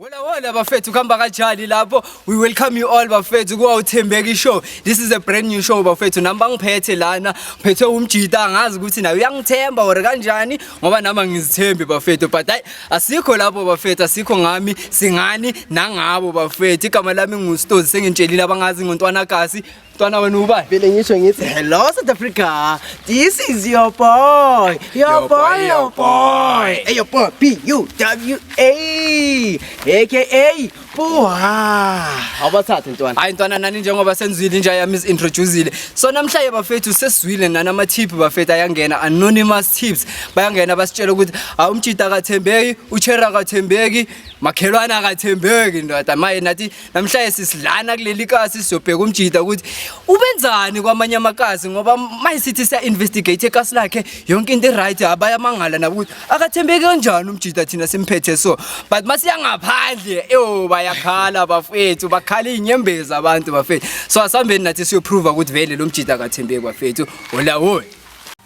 Hola hola bafethu, kuhamba kanjani lapho? We welcome you all bafethu kuWawuthembeki Show. This is a brand new show bafethu. Nami bangiphethe lana, ngiphethe umjita, angazi ukuthi naye uyangithemba or kanjani ngoba nami angizithembi bafethu, but hayi asikho lapho bafethu, asikho ngami, singani nangabo bafethu. Igama lami nguStozi, sengintshelile abangazi ngontwana kasi. Ntwana wena ubani? Vele ngisho ngithi hello South Africa. This is your boy. Your boy, your boy. Hey, your boy P U W A AKA Puha. Awubathathe ntwana. Hayi ntwana, nani njengoba senzile inja yami is-introducile. So namhlanje bafethu sesizwile nani ama-tip bafethu ayangena, anonymous tips. Bayangena basitshela ukuthi hawu umjita akathembeki, uchera akathembeki, makhelwane akathembeki ndoda. Maye nathi namhlanje sisidlana kuleli kasi, siyobheka umjita ukuthi ubenzani kwamanye amakasi, ngoba maye sithi siya-investigate ekasi lakhe yonke into i-right, abayamangala nabo ukuthi akathembeki kanjani umjita thina simphethe. So but masiya ngaphandle, eyo bayakhala bafethu, bakhala iy'nyembezi abantu bafethu. So asihambeni nathi siyoprova ukuthi vele lo mjita akathembeki bafethu. Hola hola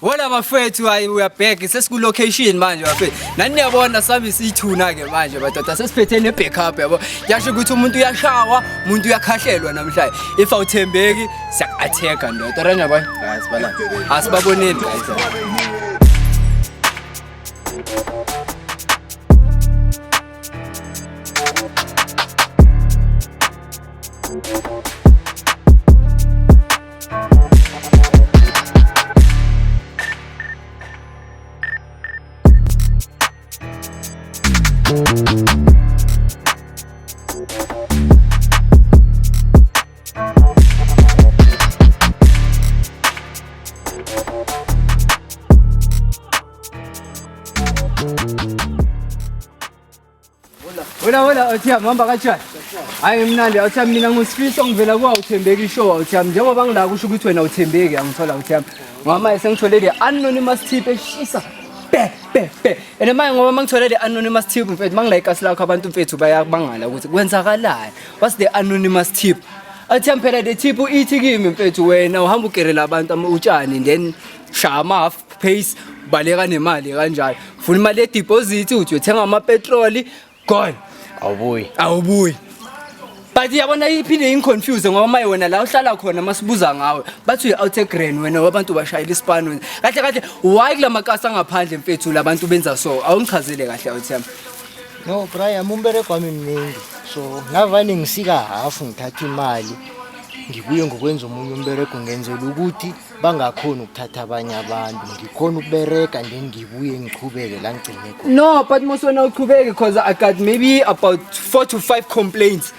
hola bafethu, hayi we are back, sesiku-location manje bafethu. Nani niyabona sami siyithuna-ke manje badoda, sesiphethe ne-backup yabo. Kuyasho ukuthi umuntu uyashawa, umuntu uyakhahlelwa namhlanje. If awuthembeki siyaku-attack-a ndoda, ranyabona. Asibaboneni guys. Hola hola, awuthiyami, hamba kanjani? Hayi mnandi awuthiyami, mina nguSifiso, ngivela kuWawuthembeki Show awuthiyami. Njengoba ngila kusho ukuthi wena uthembeki, angithola awuthiyami. Ngoba manje sengithole le anonymous tip eshisa be be be. And manje ngoba mangithole le anonymous tip mfethu, mangila ikasi lakho abantu mfethu bayabangala ukuthi kwenzakalani. What's the anonymous tip? Awuthiyami, phela le tip ithi kimi mfethu wena uhamba ugerela abantu utshani, then shaya ama half pace, baleka nemali kanjalo. Funa imali ye-deposit, uthi uyothenga amapetroli, gone. Awubuyi. Awubuyi. But yabona iphinde ingiconfuse ngoba maye wena la uhlala khona masibuza ngawe bathi uyi-out egrain, wena wabantu bashayela isipani wena. Kahle kahle why kula makasi angaphandle mfethu labantu benza so? Awungichazele kahle awuthiyami. No Brian, umberego wami mningi, so navane ngisika hafu ngithatha imali ngibuye ngokwenza omunye umberego, ngenzela ukuthi bangakhoni ukuthatha abanye abantu, ngikhona ukuberega then ngibuye ngichubeke la ngigcine khona. No, but mos wena uchubeke because I got maybe about 4 to 5 complaints.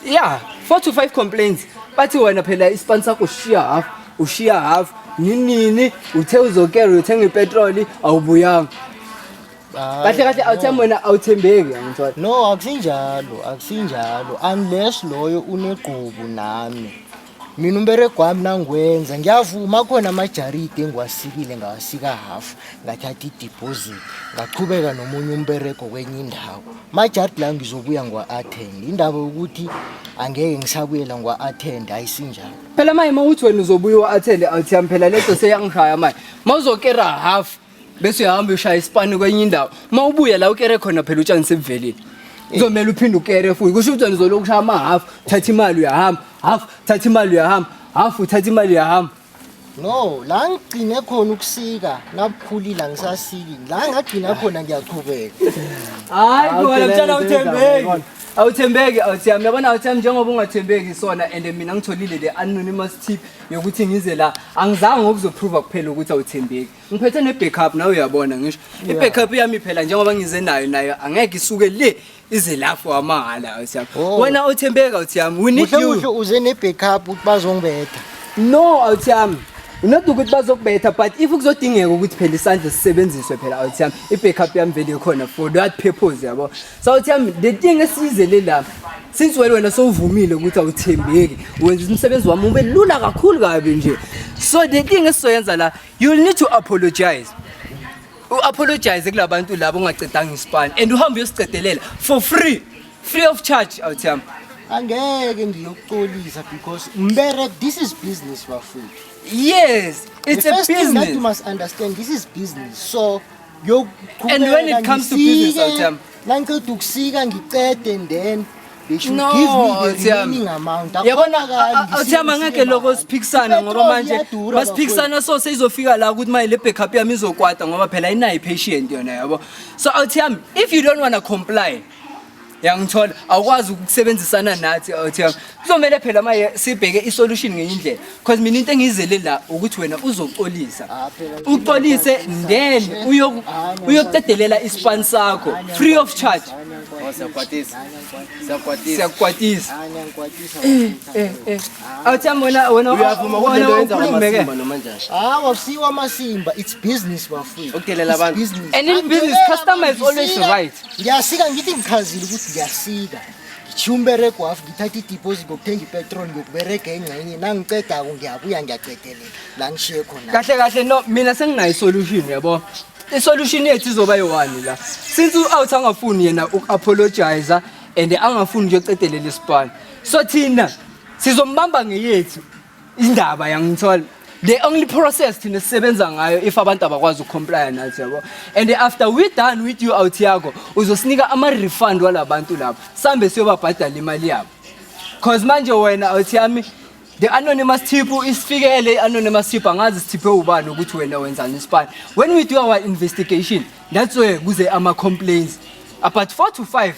Yeah, 4 to 5 complaints. Bathi wena phela isipani sakho ushiya half, ushiya half, nini nini, uthe uzokera uyothenga ipetroli awubuyanga. Kahle kahle awuthembi wena, awuthembeki angithola. No, akusinjalo, akusinjalo, unless loyo unegqubu nami. Mina umberego wami nangwenza ngiyavuma, khona amajaridi engiwasikile ngawasika hafu, ngathatha i-deposit ngachubeka nomunye umberego kwenye indawo. Majaridi la ngizobuya ngiwa-attend. Indaba yokuthi angeke ngisabuyela ngiwa-attend, ayisinjalo. Phela manje mawuthi wena uzobuya u-attend awuthiyami, phela leso seyangishaya manje. Mawuzokera half bese uyahamba ushaya isipani kwenye indawo. Mawubuya la ukere khona phela utshani sebuvelile. Kuzomela uphinde ukere futhi. Kusho ukuthi wena uzolokhu ushaya ama half, thatha imali uyahamba, half, thatha imali uyahamba, half uthatha imali uyahamba. No, la ngigcine khona ukusika nabukhulile angisasiki, la ngagcina khona ngiyachubeka. Hayi Hayi, bona mtshana, awuthembeki. Awuthembeki awuthiyami, yabona awuthiyami, njengoba ungathembeki sona and mina ngitholile le anonymous tip yokuthi ngize la, angizange ngokuzoprova kuphela ukuthi awuthembeki. Ngiphethe ne-backup nawe uyabona ngisho. I-backup yami phela njengoba ngize nayo, nayo angeke isuke le ize la for amahhala awuthiyami. Oh. Wena uthembeka awuthiyami, we need Kuhle you. kuhle uze ne-backup ukuthi bazongibetha? No awuthiyami. Not ukuthi bazokubetha, but if kuzodingeka ukuthi phela isandla sisebenziswe phela awuthiyami, i-backup yami vele ikhona for that purpose yabo. So awuthiyami, the thing esiyizele la, since wena sowuvumile ukuthi awuthembeki, wenza umsebenzi wami ube lula kakhulu kabi nje. So the thing esizoyenza la, you'll need to apologize. U-apologize kulabantu labo ungacedanga isipani and uhambe uyosicedelela for free, free of charge awuthiyami. Angeke ngiyokuxolisa because mbere this is business bafowethu. Yes, it's The a first thing that you business. must understand, this is business, so And when it comes to business, awuthiyami. Nangiceda ukusika ngicede and then they should No, give me the Thiyami. remaining amount. Yabona Akukghonakali ngisike awuthiyama ngisike ngeke loko mahhala. siphikisana ngoba Ipetroli manje iyadura, masiphikisana so seyizofika la ukuthi manje le backup yami izokwata ngoba phela inayo i-patient yona yabo. So awuthiyami if you don't wanna comply yangithola awukwazi ukusebenzisana nathi awuthiyami kuzomele phela manje sibheke i-solution ngenye indlela because mina into engiyizele la ukuthi wena uzoxolisa Ah, phela uxolise then Ah, uyokudedelela ispan sakho free of charge. Oh, siyakwatisa. Siyakwatisa. Siyakukwatisa. Ah, niyangikwatisa. Awuthiyami wena wena Uyavuma ukuthi wena lento yenza ukhulume ke. ngamasimba noma njani? Hawa usiwa amasimba, it's business bafowethu. Ukudelela It's abantu. business. And in business, Angidelela customer is abantu, always ngisika. right. Ngiyasika ngithi ngichazile ukuthi ngiyasika. Ngitjhiya umberego wafu ngithatha i-deposit ngokuthenga ipetroli ngiyokuberega engxenye nangicedako ngiyabuya ngiyacedelela la ngishiye khona. Kahle kahle no mina senginayo isolution yabo. I-solution yethu izoba yi-one la. Since u-out angafuni yena uku-apologize and angafuni ukuyocedelela isipani. So thina sizombamba ngeyethu indaba yangithola. The only process thina sisebenza ngayo if abantu abakwazi ukucomplya nathi yabo. And after we done with you out yakho uzosinika ama-refund walabantu labo. Sambe siyobabhadala imali yabo. Cause manje wena awuthi yami the anonymous tip isifikele i-anonymous tip angazi sithiphe ubani ukuthi wena wenzani isipani. When we do our investigation that's where kuze ama-complaints about 4 to 5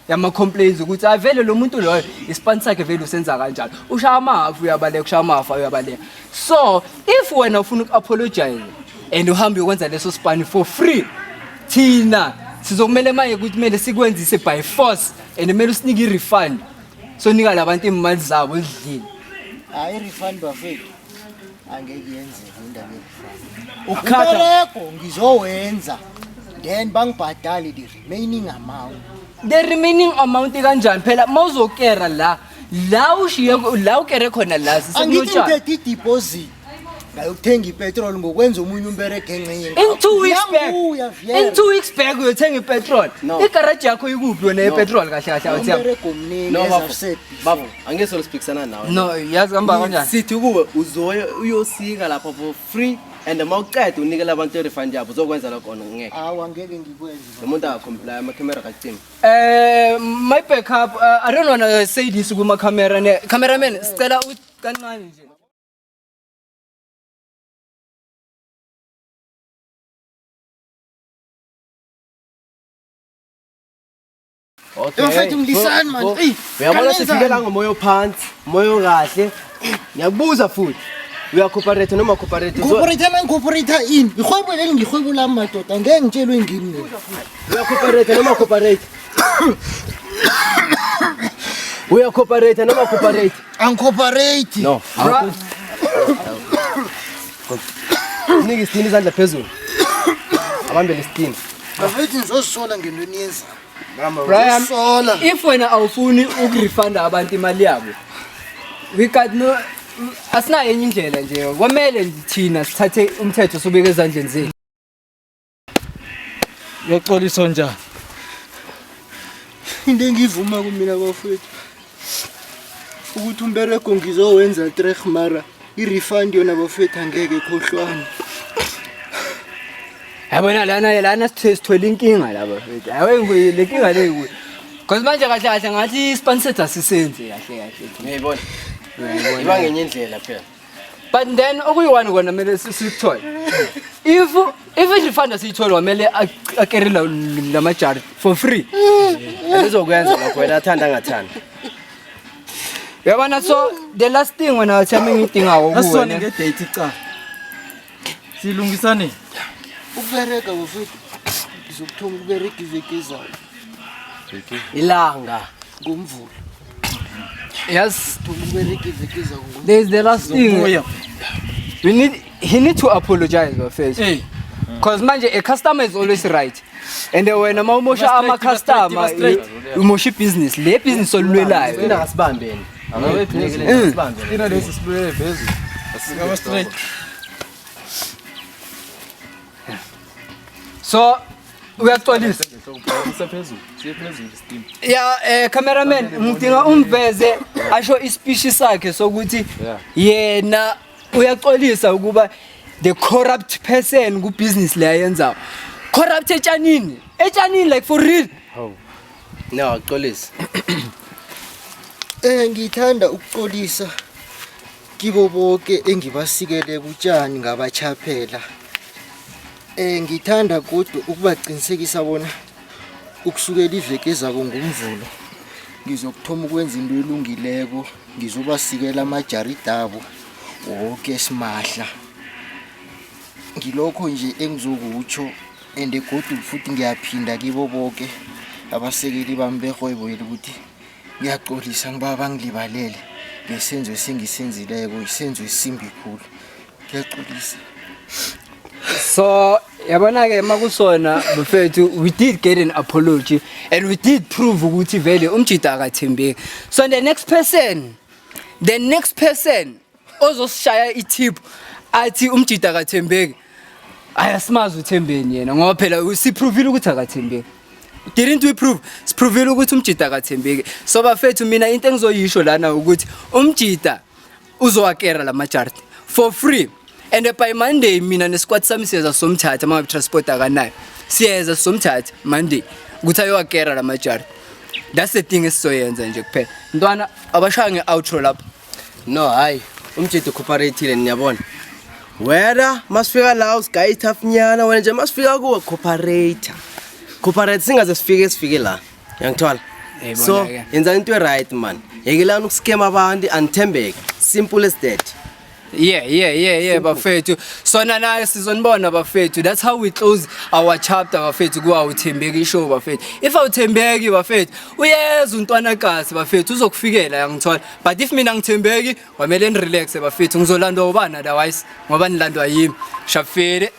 yama-complaints ukuthi hayi vele lo muntu loyo isipani sakhe vele usenza kanjalo ushaya amahafu uyabaleka ushaya amahafu uyabaleka. So if wena ufuna uku-apologize and uhambe uyokwenza leso sipani for free thina sizokumele manje ukuthi kumele sikwenzise by force and kumele usinike i-refund sonika labantu imali zabo ezidlile. Hayi i-refund bafethu. Angeke yenzeke indaba ye-refund. Ukukhatha. Umberego ngizowenza then bangibhadale the remaining amount. The remaining amount kanjani phela mawuzokera la la ushiye la ukere khona la Angithi sisekulotshani. ngithethe i-deposit ngayokuthenga ipetroli ngokwenza omunye umberego engxenye. In 2 weeks back. Ngiyabuya, In 2 weeks back uyothenga ipetrol. No. Igaraji yakho ikuphi wena yepetrol kahle kahle awuthi yami. Umberego mningi No as bafo. I've said before. Bafo, angeke solo siphikisana nawe. No, yazi hamba kanjani? Sithi kuwe uzoya uyosika lapha for free and uma uqeda unikele abantu i-refund yabo uzokwenza lokho ona ngeke. Awa angeke ngikwenze. Lo muntu akacomply ama-camera kacima. My backup I don't wanna say this kuma camera ne. Cameraman sicela uthi kancane nje. Okay. Mfethu ngilisani man. Eyi, Uyabona kanenzani? sifike la ngomoya ophansi, umoya okahle. Ngiyakubuza futhi. Uyacooperate noma cooperate? Corporate nang corporate ini? Irhwebo leli ngirhwebo lami madoda, ngeke ngitshelwe ngimi mina. Uyacooperate noma cooperate? Uyacooperate noma cooperate? Angicooperate. No. Nika isitini izandla phezulu. Abambele isitini. Bafethu nizozisola ngento eniyenzayo. Brian, Sola. if wena awufuni ukurefunda abantu imali yabo we got no asinayo enye indlela nje kwamele nje thina sithathe umthetho sobeke ezandleni zethu. Uyoxoliswa njani? Into engivuma kumina bafethu ukuthi umberego ngizowenza trek mara i-refund yona bafethu angeke khohlwane. Yabona lana lana sithwele inkinga la bafethu. Hayi le nkinga le kuyi. Because manje kahle kahle ngathi ispan sethu asisenze kahle kahle. Uyayibona? Iba ngenye indlela phela. But then okuyi-one kona kumele sikuthole. If i-refund asiyithole kwamele akere lamajari for free. Angizokwenza lokho wena athanda angathanda. Uyabona so the last thing wena wathi yami engiyidingayo Asizwane kuwena. ngedate icala. Silungisane. Ukuberega bafethu ngizokuthoma ukuberega iveki ezayo Ilanga. ngoMvulo. Yes, Thoma ukuberega iveki ezayo ngoMvulo. there is the last thing. Ubuya. We need he need to apologize bafethu. Hey. Cause manje a customer is always right. And wena mawumosha Iba straight, ama iba straight, customer iba straight. umosha ibhizinisi le business olulwelayo. Sina kasibambeni. Sina lesi sibuyele phezulu. Ngaba straight. So uyaxolisa. Siphezulu, siphezulu steam. Yeah, cameraman ngidinga umveze asho ispeech sakhe sokuthi yena uyaxolisa ukuba the corrupt person ku business le ayenzayo. Corrupt etshanini. Etshanini, like for real. No, xolisa. Ngithanda ukuxolisa kibo bonke engibasikele kutshani ngabachaphela. Ngithanda kodwa ukubaqinisekisa bona ukusukela iveke ezako ngomvulo ngizokuthoma ukwenza into elungileko, ngizobasikela amajaridabo woke simahla. Ngilokho nje engizokutsho, and godu futhi ngiyaphinda kibo bonke abasekeli bami berhwebo ukuthi ngiyaxolisa, ngiba bangilibalele ngesenzo esengisenzileko, isenzo esimbi khulu. Ngiyaxolisa. So yabona ke, makusona bafethu, we did get an apology and we did prove ukuthi vele umjida akathembeki. So the next person ozosishaya i-tip athi umjida akathembeki, ayasimazi uthembeni yena, ngoba phela siprovile ukuthi akathembeki. Didn't we prove? Siprovile ukuthi umjida akathembeki. So bafethu, mina into engizoyisho lana ukuthi umjida uzowakera la majardi for free, and by Monday mina nesquad sami siyeza somthatha. Uma ngabe transport akanayo, siyeza somthatha Monday ukuthi ayowakera la majardi. That's the thing esizoyenza nje kuphela. Ntwana, abashaya nge-outro lapho. No, hayi, umjidi cooperateile, niyabona. Wena masifika la usigaya ithafunyana, wena nje masifika kuwe cooperate. Cooperate singaze sifike la. Yangithola. Yayibona So, ke. yenza into right, man. Yekelani ukuscam abantu, anithembeke. Simple as that. Yeah, bafethu. Sona naye sizonibona, bafethu. That's how we close our chapter, bafethu, ku Awuthembeki show, bafethu. If awuthembeki, bafethu, uyeza untwana kasi, bafethu, uzokufikela, yangithola. But if mina ngithembeki, kwamele nirelaxe, bafethu. Ngizolandwa ubani otherwise? Ngoba nilandwa yimi. Shafile.